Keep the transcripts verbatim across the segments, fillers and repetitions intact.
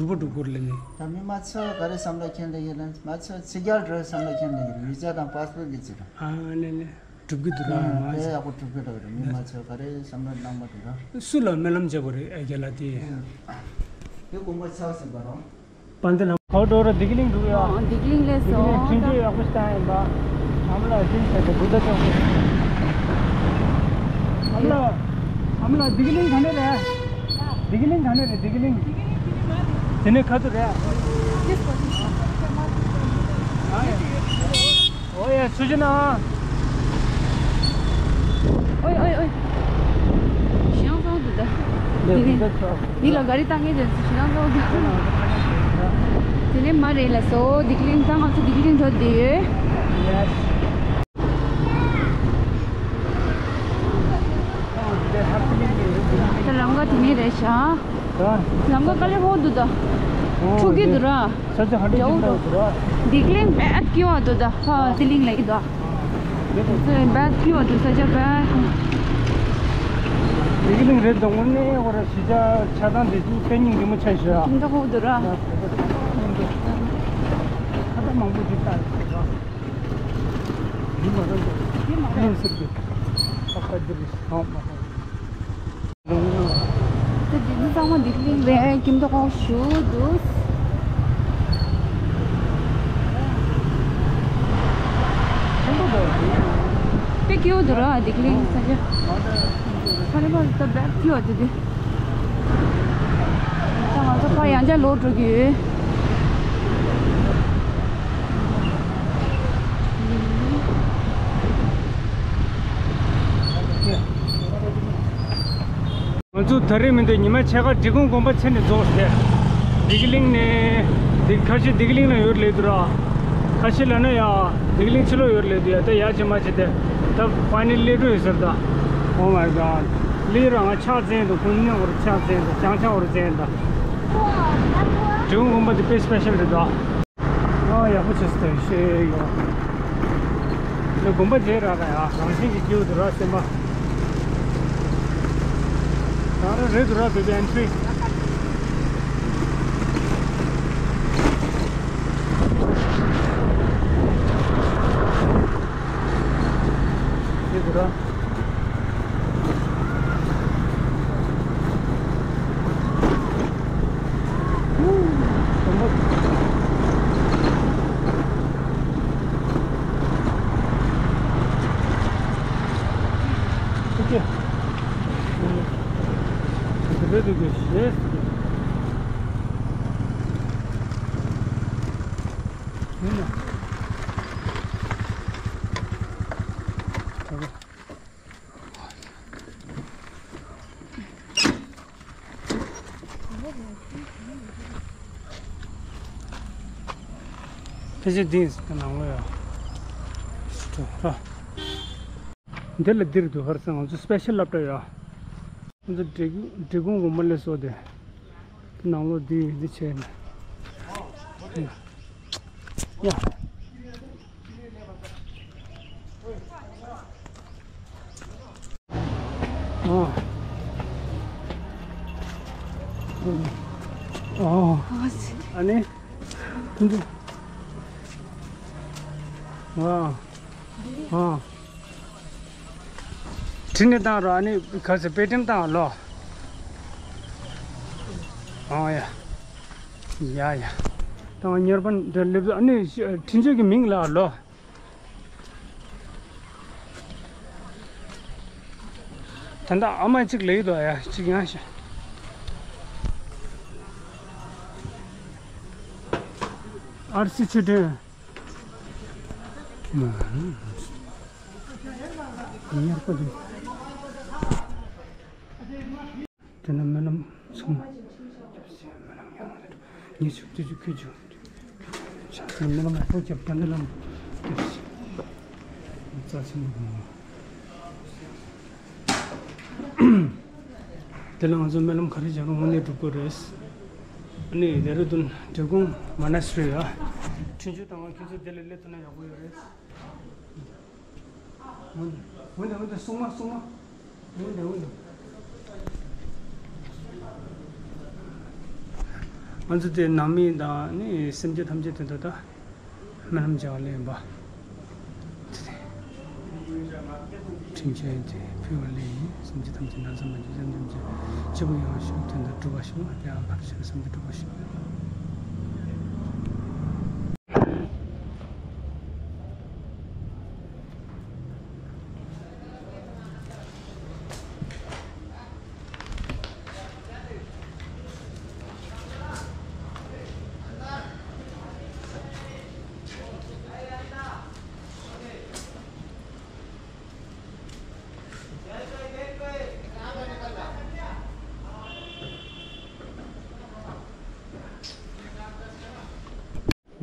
འགྲུལ་པ་འགྲོ་དགོས་རེད་ལབ་ནས། ད་མི་མང་ཚོ་ག་རེ་བསམ་བློ་འཁྱེར་བསྡད་ཡོད་ན། མང་ཚོ་ཕྱི་རྒྱལ་འགྲོ་བསམ་བློ་འཁྱེར་བསྡད་ཡོད་རེད། བི་ཛ་དང་པཱ་སི་པོར་གི་ཚུལ་རེད། ཨ་ནས་ནས་འགྲུབ་གི་འདུག་ར། ཨ་དེ་ཡག་པོ་འགྲུབ་གི་འདུག་རེད། མི་མང་ཚོ་ག་རེ་བསམ་བློ་གནང་པ་རེད་ར། སུ་ལ་སྨོན་ལམ་བྱས་པ་རེད། ཨ་རྒྱ་ལ་དེ། དེ་དགོངས་པ་ཚར་ཟིན་པ་རང་། པན་ཏི་ལམ་ཁོ་འགྲོ་ར། བདེ་སྐྱིད་གླིང་འགྲོ་ཡ། ཨོ་བདེ་སྐྱིད་གླིང་སླེབས་སོང་། བདེ་སྐྱིད་གླིང་འཕྲིན་བཅོལ་ཡག་པོ་ཞིག་བཏང་ཡིན་པ། ཨ་མ་ལགས་ཤིན་ཆེ་དེ་བུ་ད་ཅོག་ཨ་མ་ལགས། ཨ་མ་ལགས་བདེ་སྐྱིད་གླིང་ག་ནས་རེད། བདེ་སྐྱིད་གླིང་ག་ནས་རེད། བདེ་སྐྱིད་གླིང་། དེ་ནས་ཁ་ཐུག་རེད། ཨ་ཡ། ཨོ་ཡ། ཚུར་ཕྱིན་ན། ཨོའི་ཨོའི་ཨོའི། ཞེ་དྲག་འདུག་ད། འདི་ལ་འདི་ལ་ག་རེ་བཏང་ངེས་དེ་ཞེ་དྲག་འདུག་ད། དེ་ནས་མར་རེད་ལ་སོ། བདེ་སྐྱིད་གླིང་ད་ང་ཚོ་བདེ་སྐྱིད་གླིང་འགྲོ་བསྡད་ཡོད། ད་ལམ་ཁ་དེ་ནས་རེད་ཤག་ལམ་ཁ་དཀའ་ལས་ཁག་པོ་འདུག་ད། འཁྲུག་གི་འདུག་ར། ས་ཆ་ཧ་ཅང་ཅིག་འདྲ་འདུག་ར། བདེ་སྐྱིད་གླིང་རྦད་སྐྱིད་པོ་འདུག་ད། ཧ། བདེ་སྐྱིད་གླིང་ལ་ཡིན་ད། རྦད་སྐྱིད་པོ་འདུག་ས་ཆ་རྦད། བདེ་སྐྱིད་གླིང་རེད་འདུག་དངོས་གནས་ཁོ་ར་གཞིས་ཆགས་ཆགས་སྟངས་དེ་ཚོ་དཔེ་སྙིང་རྗེ་མོ་ཆགས་ཤག་ཁྱིམ་ཚང་ཁག་པོ་འདུག་ར། ཁ་བརྡ་མང་པོ་ཅིག་བཏང་ཡོད་ར། ཡིན་མ་རེད་འདུག་ཡིན་མ་རེད། ཡིན་ཟེར་གི། ཨ་ཁ་འདི་རེད། ཨ་མ་རེད། ད་འདི་ཚོ་ཚང་མ་བདེ་སྐྱིད་གླིང་རེད། ཁྱིམ་ཚང་ཁག་པོ་ཞེ་པོ་འདུག་དཔེ་སྐྱིད་པོ་འདུག་ར། བདེ་སྐྱིད་གླིང་ས་ཆ། ཁ་རེ་མ་ད་རྦད་སྐྱིད་པོ་འདུག་དེ། ད་ང་ཚོ་ཕར་ཡང་བསྐྱར་ལོག་འགྲོ་གི་ཡོད། ང་ཚོ་ད་རེས་མི་འདུག་ཉི་མ་ཕྱེད་ཀ་འབྲི་གུང་དགོན་པ་ཚེ་ནས་རྫོགས་ཏེ། བདེ་སྐྱིད་གླིང་ནས་འདི་ཁ་ཤས་བདེ་སྐྱིད་གླིང་ལ་ཡོད་ལེ་འདུག་ར། ཁ་ཤས་ལ་ན་ཡ་བདེ་སྐྱིད་གླིང་ཕྱི་ལོགས་ཡོད་ལེ་འདུག་ཡ། ད་ཡ་ཅི་མ་ཅི་དེ་ད་ཕ་ནི་ལེ་འགྲོ་ཡོད་ཟེར་ད། Oh my god། ལི་རང་ང་ཕྱག་འཚལ་འདུག་ཁོང་ཉག་བར་ཕྱག་འཚལ་འདུག་ཅང་ཅང་བར་འཚལ་འདུག་འབྲི་གུང་དགོན་པ་འདི་དཔེ་སི་པེ་ཤལ་རེད་ད། ཨ་ཡག་པོ་བྱས་སོང་ཞེས་ཡོད། ནི་དགོན་པ་མཇལ་རག་ལ་ཡ་རང་བཞིན་གྱི་སྐྱིད་པོ་འདུག་ར་སེམས་པ། ད་ར་རེད་འདུག་ར་བོད་པའི་ཨན་ཊི་རི། རེད་འདུག་ར། ཕལ་ཆེར་འདི་ནང་ལོགས་ཡ། འདི་ལ་འདིར་འདུག་ཧར་སང་ང་ཚོ་སི་པེ་ཤལ་སློབ་གྲྭ་ཡ། ང་ཚོ་འབྲི་གུང་འབྲི་གུང་དགོན་པ་ལ་སོགས་ཏེ། ནང་ལོགས་འདི་འདི་བྱས་ནས། ཡ། ཨོ། ཨོ། ཨ་ནི། ཁོང་ཚོ། ཨ། ཨ། བྲིས་ནས་བཏང་རོགས། ཨ་ནི་ག་ཚོད་དཔེ་ཁྲིམས་བཏང་ལོ། ཨོ་ཡ། ཡ་ཡ། ད་ང་ཉར་པ་འདྲ་སླེབས། ཨ་ནི་ཁྲིན་ཆོས་ཀྱི་མིང་ལ་ལོ། ད་ལྟ་ཨ་མ་གཅིག་ལས་འདུག་ཡ། གཅིག་ཡང་ཤ། ཨར་སི་ཆུ་དྲོན། ཉར་པ་འདུག་དེ་ནས་སྨོན་ལམ་ཚང་མ། སྨོན་ལམ་ཡང་ངེས་ཤུགས་དུས་ཀྱི་ཁྱོད་ཀྱི་ཕྱག་འཚལ་སྨོན་ལམ་ཡག་པོ་རྒྱབ། དེ་ནས་ལམ་རྩ་ཆེན་པོ་དང་། དེ་ལ་ང་ཚོ་སྨོན་ལམ་ག་རེ་བྱས་རུང་དངོས་གནས་འགྲུབ་ཀྱི་རེད། ཨ་ནི་ལྡེ་ར་ལྡུན་འབྲི་གུང་མ་ན་སི་རི་ཡ། ཁྲིན་ཆུ་དང་ཁྱོད་ཚོ་དེ་ལ་སླེབས་ཐུབ་ན་ཡག་པོ་ཡོད་རེད། འོན་ཏེ་འོན་ཏེ་སྲུང་མ་སྲུང་མ། འོན་ཏེ་འོན་ཏེ། ང་ཚོ་དེ་ནང་མི་དང་ནི་སེམས་ཅན་ཐམས་ཅད་དོན་དུ་ད་སྨོན་ལམ་བྱ་བ་ལེན་པ། དྲིན་ཅན་དེ་ཕུལ་བ་ལེན་ཡིན། སེམས་ཅན་ཐམས་ཅད་ན་ཚ་མ་བྱེད། སེམས་ཅན་ཐམས་ཅད་སྐྱིད་པོ་ཡོང་བ་ཤོག་དོན་དུ་སྒྲུབ་པ་ཤོག་ཨ་ཏེ་ཨ་ཁར་ཆེ་སེམས་ཅན་སྒྲུབ་པ་ཤོག་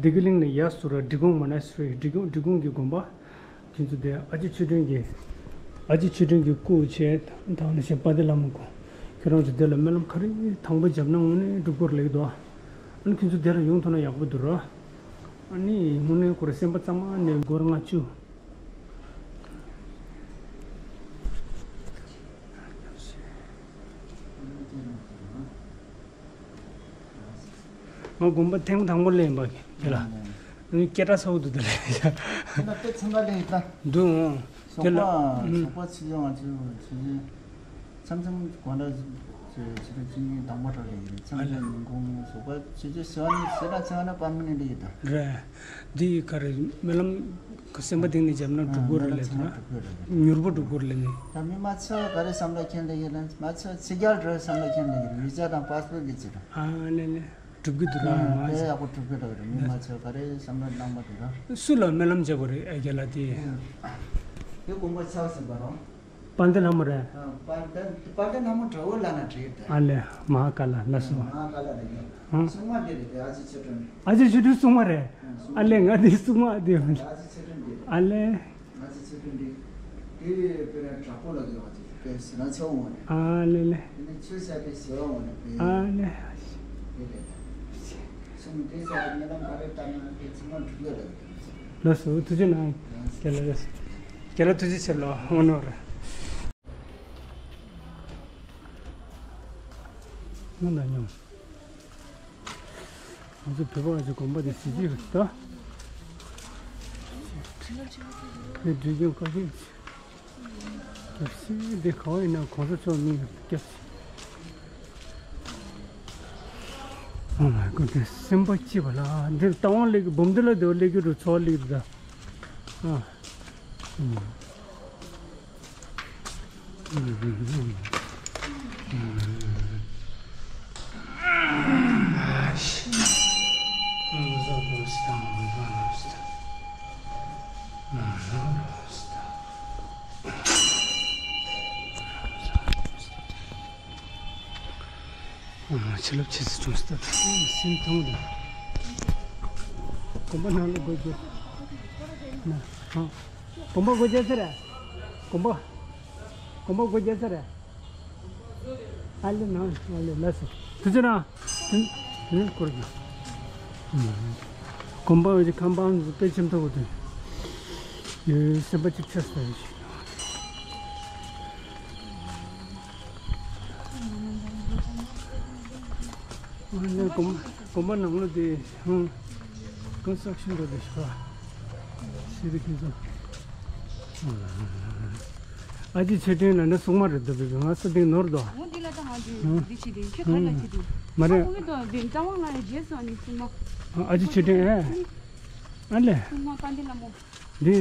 བདེ་སྐྱིད་གླིང་ནས་ཡར་སུ་ར་འབྲི་གུང་མོ་ན་སི་ཊི་རི་འབྲི་གུང་འབྲི་གུང་གི་དགོན་པ། ཁྱེད་ཚོ་དེ་ཨ་ཅེ་ཆོས་སྒྲོན་གྱི་ཨ་ཅེ་ཆོས་སྒྲོན་གྱི་སྐུ་བྱས་དང་ནི་ཞེས་དཔལ་ལྡན་ལྷ་མོ་སྐུ། ཁྱེད་རང་ཚོ་དེ་ལ་སྨོན་ལམ་ག་རེ་དང་པོ་བརྒྱབ་ན་དངོས་གནས་འགྲུབ་སྐོར་ལེགས་འདུག་ཨ་ནི་ཁྱེད་ཚོ་དེ་ལ་ཡོང་ཐུབ་ན་ཡག་པོ་འདུག་ར། ཨ་ནི་དངོས་གནས་ཁོ་ར་སེམས་པ་གཙང་མ་ནས་སྒོར་ལྔ་བཅུ། ང་དགོན་པ་ཐེངས་དང་པོ་སླེབས་པ་དེ་ལ། ཨ་ནི་སྐད་གྲགས་ཚ་བོ་འདུག་དེ་ལ། ཁྱེད་ལ་དཔེ་ཚན་པ་ལས་ཡིན་ད། འདུག་ཨང་། དེ་ལ། ཟོག་པ་ཨུམ། ཟོག་པ་ཚིག་ཡོང་ང་ཚོས་ཆུ་ཚོད། མཚམས་མཚམས་དགོང་དག་ཆུ་ཚོད་བཅུ་གཉིས་དང་པོ་འགྲོ་ལེ་ཡིན། མཚམས་མཚམས་ཉིན་གུང་ཟོག་པ་ཆུ་ཚོད་ཟེར་བ་ནི་ཟེར་ན་ཚེ་བ་ན་པར་མ་ནི་ལེ་ཡིན་ད། རེད། འདི་ཡི་ག་རེ་སྨོན་ལམ་གྱི་སེམས་པ་གཏིང་ནས་བརྒྱབ་ན་འགྲུབ་སྐོར་རེད་ལབ་ན། མྱུར་པོ་འགྲུབ་སྐོར་ལབ་ནས། ད་མི་མང་ཆེ་བ་ག་རེ་བསམ་བློ་འཁྱེར་ལེ་ཡིན་ན་མང་ཆེ་བ་ཕྱི་རྒྱལ་འགྲོ་བསམ་བློ་འཁྱེར་ལེ་ཡིན། བི་ཛ་དང་པཱ་སི་པོར་གི་ཆེད་དུ། ཨ་ནི་ནི། འགྲུབ་ཀྱི་འདུག་ར། ཨ་མ་དེ་ཡག་པོ་འགྲུབ་ཀྱི་འདུག་ར། མི་མང་ཆེ་བ་ག་རེ་བསམ་བློ་གནང་མ་འདུག་ར། སུ་ལ་སྨོན་ལམ་བྱེད་དགོས་རེད་ཨ་རྒྱ་ལ་དེ། དེ་དགོངས་པ་ཆགས་ཟིན་པ་རང་། དཔལ་ལྡན་ལྷ་མོ་རེད། ཨ་དཔལ་ལྡན་དཔལ་ལྡན་ལྷ་མོ་དགྲ་བོ་ལ་ན་བྲིས་ཏེ། ཨ་ལེ་མ་ཧཱ་ཀཱ་ལ་ལ་སོ། མ་ཧཱ་ཀཱ་ལ་རེད་ཡིན། ཨ། སྲུང་མ་དེ་རེད་དེ་ཨ་ཅེ་ཆོས་སྒྲོན། ཨ་ཅེ་ཆོས་སྒྲོན་སྲུང་མ་རེད། ཨ་སྲུང་མ། ཨ་ལེ་ང་དེ་སྲུང་མ་དེ། ཨ་ཅེ་ཆོས་སྒྲོན་དེ་རེད། ཨ་ལེ། ང་ཚོ་ཚེ་སྟོན་འདི། དེ་དཔེར་ན་དྲག་པོ་ལ་ཡོད་པ་ཅིག་དཔེ་ཟེར་ན་ཆོག་འོང་ནས། ཨ་ལེ་ལེ། དེ་ནས་ཆོས་ཟེར་དེ་ཟེར་བ་འོང་ནས་དཔེ། ཨ་ལེ། དེ་རེད། གསུམ་དེ་ཟེར་དེ་སྨོན་ལམ་ག་རེ་བཏབ་ན་དེ་ཚང་མ་འགྲུབ་ཡོད་རེད། ལགས་སོ་ཐུགས་རྗེ་གནང་། རྒན་ལགས་ལགས་སོ། རྒན་ལགས་ཐུགས་རྗེ་ཆེ་ལོ་དངོས་གནས་རེད། སྔོན་དང་མཉམ། ང་ཚོ་བོད་པ་ཚོའི་དགོན་པ་དེ་གཟི་བརྗིད་རེད་ད། དེ་འདྲུད་འཁོར་བཀའ་བཞིན་གྱི་སྐྱབས་སེ་འདི་ག་བ་ཡིན་ན་གོང་ས་མཆོག་མིང་སྐྱབས་སེ། ཨོ་མའི་གོ་དེ་སེམས་པ་སྐྱིད་པ་ལ་འདིར་རྟ་དབང་སླེབས་ཀྱི་འབུམ་སྡེ་ལ་འདི་བ་སླེབས་ཀྱི་རུ་ཚོ་སླེབས་ཀྱི་ད། ཨ། ཕྱི་ལོགས་ཕྱི་སུ་བྱུང་སྟབས་སེམས་ཐང་དང་། དགོན་པ་ནང་ལ་སྒོ་རྒྱག་ན། དགོན་པ་སྒོ་རྒྱག་ཚར་རེད། དགོན་པ། དགོན་པ་སྒོ་རྒྱག་ཚར་རེད། ཨ་ལེ་ན་ཨ་ལེ་ལ་སོ། དུ་ཅི་ན། ནི་སྐོར་གྱི། དགོན་པ་འོས་ཀྱི་ཁང་པའང་དཔེ་ཆེན་ཐོག་དུ། ཡོད་སེམས་པ་གཅིག་ཆགས་སོ་ཡོད་ཞིག་ཨ་ནི་དགོན་དགོན་པ་ནང་ལོ་དེ་ཧང་ཀོན་སི་ཊྲག་ཤན་འགྲོ་དེ་ཤོག་ཤི་དེ་ཁྱེད་ཚོ། ཨ་ཅེ་ཆོས་སྒྲོན་ལ་ནི་སྲུང་མ་རེད་འདུག་པས་ང་ས་སྟེང་ནོར་དོ། འོ་འདི་ལ་ད་ང་འདི་ཧང་འདི་ཆེ་དེ་ཁྱོད་ག་ལ་ཆེ་དེ། མ་རེད། ཨ་ཁོ་གི་དོ་དེ་རྩ་བ་ང་རྗེས་སུ་ནི་སྲུང་མ། ཨ་ཅེ་ཆོས་སྒྲོན་ཨེ། ཨ་ལེ། སྲུང་མ་དཔལ་ལྡན་ལྷ་མོ། འདི་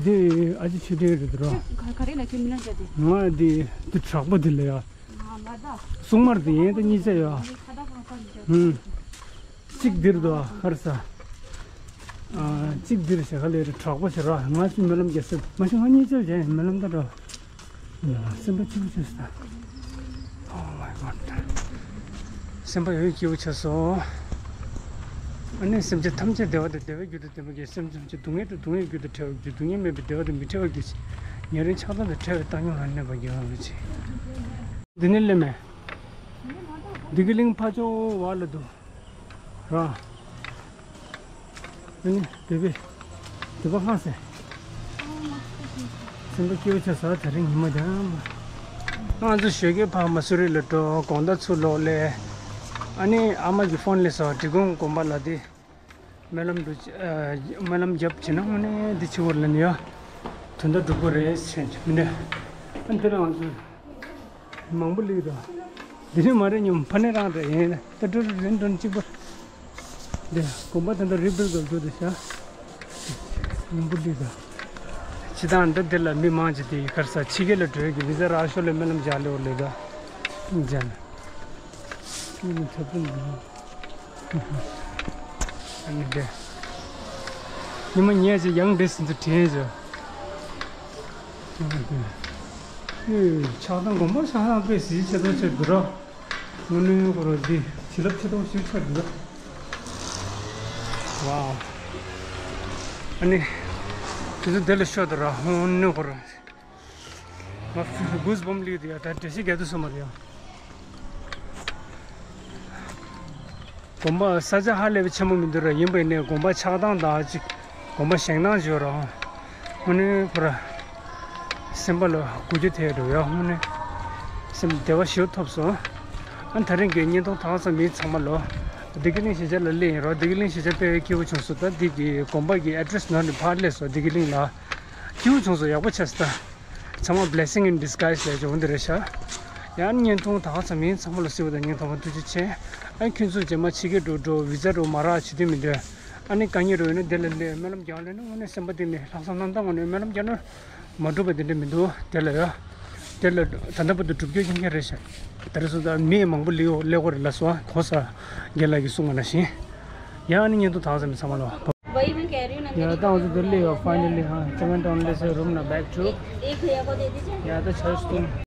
འདི་ཨ་ཅེ་ཆོས་སྒྲོན་རེད་དོ། ག་ག་རེ་ལ་ཁྱོད་མི་ལ་འཇགས་ཏེ། ང་འདི་འདི་དྲག་པོ་འདི་ལ་ཡ། ང་ང་ད། སྲུང་མར་འདི་ཡན་དུ་གཉིས་ཆ་ཡ། ཁ་ད་ཁ་ཁ་འཇགས། ཧུམ། གཅིག་འདིར་དོ་ཧར་ས། ཨ་གཅིག་འདིར་ཞེ་ཁ་ལས་རེ་དྲག་པོ་ཞེ་ར་ང་ཚོའི་སྨོན་ལམ་རྒྱག་སྲིད་མ་གཞི་ང་གཉིས་ཆ་བྱས་སྨོན་ལམ་ད་འགྲོ། སེམས་པ་སྐྱིད་པོ་བྱས་སོང་། Oh my God. སེམས་པ་ཡོད་སྐྱིད་པོ་ཆགས་སོང་། ཨ་ནི་སེམས་ཅན་ཐམས་ཅད་བདེ་བ་དང་བདེ་བའི་རྒྱུ་དང་ལྡན་པར་གྱུར། སེམས་ཅན་ཐམས་ཅད་སྡུག་བསྔལ་དང་སྡུག་བསྔལ་རྒྱུ་དང་བྲལ་བར་གྱུར། སྡུག་བསྔལ་མེད་པའི་བདེ་བ་དང་མི་འབྲལ་བར་གྱུར་ཅིག་ཉེ་རིང་ཆགས་སྡང་དང་བྲལ་བའི་བཏང་སྙོམས་ལ་གནས་པར་གྱུར་ཅིག་འདི་ནི་སླེབས་མེད། འདི་གི་གླིང་ཕ་ཅོ་བ་ལ་འདུག་ར། ཨ་ནི་བོད་པའི་བོད་པ་ལྷ་སེ། སེམས་པ་སྐྱིད་པོ་ཆགས་སོང་། དེ་རིང་ཉི་མ་ལྗང་མ། ང་ཚོ་ཞོགས་ཀས་ཕ་མ་སུ་རི་ལ་འགྲོ། དགོང་དག་ཚུར་ལོག་ལེ། ཨ་ནི་ཨ་མ་གི་ཕོན་སླེབས་སོང་། འབྲི་གུང་དགོན་པ་ལ་དེ། སྨོན་ལམ་འགྲོ། ཨ། སྨོན་ལམ་རྒྱབ་བྱས་ན་དངོས་གནས་འདི་ཆེ་བོར་ལེན་ཡ། དོན་དག་འགྲུབ་པོ་རེད་ཟེར་མི་འདྲ། ཨ། འདི་རང་ཚོ་མང་པོ་ལུས་དང་། འདི་ནི་མ་རེད་སྙམ། ཕ་ནི་རང་རེད། ཡིན་ན་ད་འགྲོ་རེ་རེ་འགྲོ་ན་གཅིག་པ། འདི་དགོན་པ་དེ་འདྲ་རི་བིལ་དགོས་འགྲོ་དེ་ཤ། མང་པོ་ལུས་དང་། སྤྱི་བཏང་འདི་འདི་ལ་མི་མང་ཆེ་དེ་གར་ས་ཕྱི་རྒྱལ་ལ་འགྲོ་ཡ་གི་བི་ཟ་རག་ཤོ་ལ་སྨོན་ལམ་རྒྱག་ལེ་བོར་ལུས་དང་། ཅན། ཨ་ནི་ད་ཕུང་། ཨ་ནི་འདྲེ། ཉི་མ་ཉལ་ཅིག་ཡང་འདྲེ་ཟིན་དུ་དྲན་ཅིག་ཨེ། ཆགས་སྡང་། དགོན་པ་ཆགས་སྡང་དཔེ་གཟི་ཆེ་ཐོག་ཆེ་འདུག་ར། དངོས་གནས་ཁོ་ར་འདི་བྱིན་རླབས་ཆེ་ཐོག་ཞིག་ཆགས་འདུག་ཝའོ། ཨ་ནི། དེ་ཚོ་དེ་ལ་ཤོག་འདུག་ར། དངོས་གནས་ཁོ་ར། ང་གུས་བམ་ལིའུ་དེ་ཡ་ད་འདྲེ་ཤི་རྒྱ་དུ་སོང་མ་རེད་ཡ། དགོན་པ་ས་ཆ་ཧ་ལས་པའི་ཆེན་པོ་མི་འདུག་ར། ཡིན་པ་ཡིན་ནའི་དགོན་པ་ཆགས་སྡང་དང་ཅིག་དགོན་པ་བཞེངས་སྟངས་བརྗོད་ར། དངོས་གནས་ཁོ་ར་སེམས་པ་ལ་འགུལ་སྐྱོད་ཐེབས་འགྲོ་ཡ། དངོས་གནས་སེམས་བདེ་བ་ཞེ་པོ་ཐོབ་སོང་། ཨ། ད་རིང་གི་བརྙན་ཐུང་ད་ག་ཚོད་མིན་ཚང་མ་ལོ། བདེ་སྐྱིད་གླིང་གཞིས་ཆགས་ལ་སླེབས་ཡིན་རོགས། བདེ་སྐྱིད་གླིང་གཞིས་ཆགས་དཔེ་སྐྱིད་པོ་བྱུང་སོང་། ད་འདི་གི་དགོན་པ་གི་ཨེ་ཌི་རེ་སི་ནང་ནས་ཕར་སླེབས་སོང་། བདེ་སྐྱིད་གླིང་ལ། སྐྱིད་པོ་བྱུང་སོང་། ཡག་པོ་ཆགས་སོང་ད། ཚང་མ་blessing in disguise ལས་བྱུང་འདི་རེད་ཤག་ཡང་བརྙན་ཐུང་ད་ག་ཚོད་མིན་ཚང་མ་ལ་གཟིགས་པ་དང་སྙིང་ཐག་པ་ཐུགས་རྗེ་ཆེ། ཨ། ཁྱོད་ཚོ་རྗེས་མ་ཕྱི་རྒྱལ་འགྲོ་འགྲོ་བི་ཟ་འགྲོ་མ་རག་བྱེད་དུས་མི་འདོད། ཨ་ནི་དཀའ་ངལ་རོ་ཡོད་ན་དེ་ལ་སླེབས་སྨོན་ལམ་རྒྱག་ལེ་ན་དངོས་གནས་སེམས་པ་གཏིང་ནས་ལྷག་བསམ་རྣམ་དག་ངང་ནས་སྨོན་ལམ་རྒྱག་ན་མ་འགྲུབ་པ་དེ་འདྲ་མི་འདུག་དེ་ལ་ཡ། དེ་ལ་ད་ལྟ་བར་དུ་སྒྲུབ་སྐྱོར་ཡོང་མཁན་རེད་ཤག་ད་རེས་སུ་ད་མི་མང་པོ་ལེའོ་ལེ་གོ་རེ་ལ་སོ་གོ་ས་རྒན་ལགས་ཀྱིས་གསུངས་པ་ནང་བཞིན། ཡང་ཨ་ནི་བརྙན་ཐུང་ད་ག་ཚོད་མིན་ཚང་མ་ལ། वही मैं कह रही हूँ ना। या, तो उधर ले आओ, finally, हाँ, cement only से room ना back to। एक भैया को दे दीजिए। या, तो छह सौ।